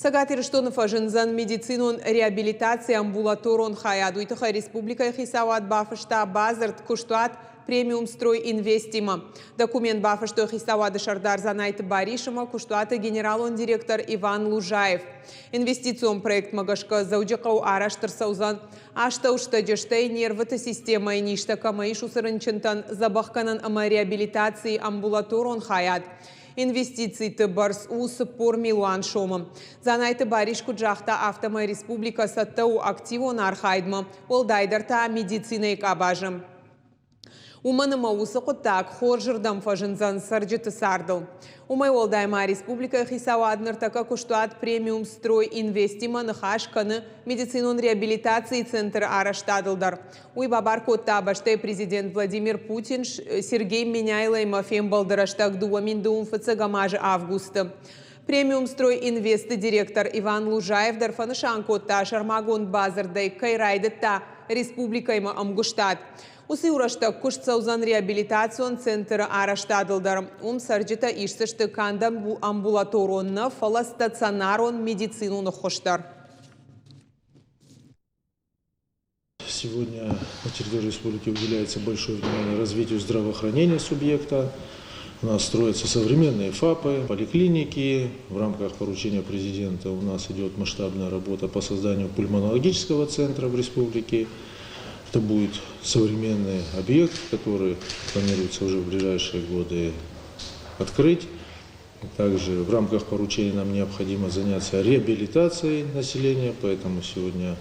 Цӕгат Ирыстоны фӕзындзӕн медицинон реабилитацийы амбулаторон хайад. Уый тыххӕй республикӕйы хицауад бафыста бадзырд куыстуат «Премиумстрой Инвест-имӕ». Документ бафыстой хицауады сӕрдар Дзанайты Барис ӕмӕ куыстуаты генералон директор Иван Лужаев. Инвестицион проектмӕ гӕсгӕ Дзӕуджыхъӕуы арӕзт ӕрцӕудзӕн астӕустӕджы, стӕй нервыты системӕйы низтӕ кӕмӕ ис, уыцы рынчынтӕн дзӕбӕхгӕнӕн ӕмӕ реабилитацийы амбулаторон хайад. Инвестициты бӕрц у 40 милуан сомы. Дзанайты Барис куыд загъта, афтӕмӕй республикӕ цӕттӕ у активон архайдмӕ, уӕлдайдӕр та медицинӕйы къабазы. Уымӕн ӕмӕ уыцы хъуыддаг хорзырдӕм фӕзындзӕн цӕрджыты цардыл. Уымӕй уӕлдай ма республикӕйы хицауад ныртӕккӕ куыстуат «Премиум Строй Инвест-имӕ ныхас кӕны медицинон реабилитацийы центры арӕзтадыл дӕр. Уый бабар кодта бӕстӕйы президент Владимир Путин Сергей Меняйлоимӕ фембӕлды рӕстӕг 2025 азы августы. Премиумстрой Инвесты директор Иван Лужаев дӕр фӕнысан кодта, сӕрмагонд бадзырдӕй кӕй райдыдта республикӕимӕ ӕмгуыстад. Уыцы иу рӕстӕг куыст цӕудзӕн реабилитацион центры арӕзтадыл дӕр. Уым цӕрджытӕ исдзысты канд амбулаторон нӕ, фӕлӕ стационарон медицинон ӕххуыс дӕр. Сегодня на территории республики уделяется большое внимание развитию здравоохранения субъекта. У нас строятся современные ФАПы, поликлиники. В рамках поручения президента у нас идет масштабная работа по созданию пульмонологического центра в республике. Это будет современный объект, который планируется уже в ближайшие годы открыть. Также в рамках поручения нам необходимо заняться реабилитацией населения, поэтому сегодня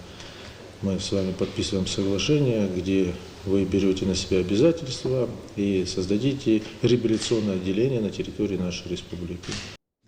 мы с вами подписываем соглашение, где вы берете на себя обязательства и создадите реабилитационное отделение на территории нашей республики.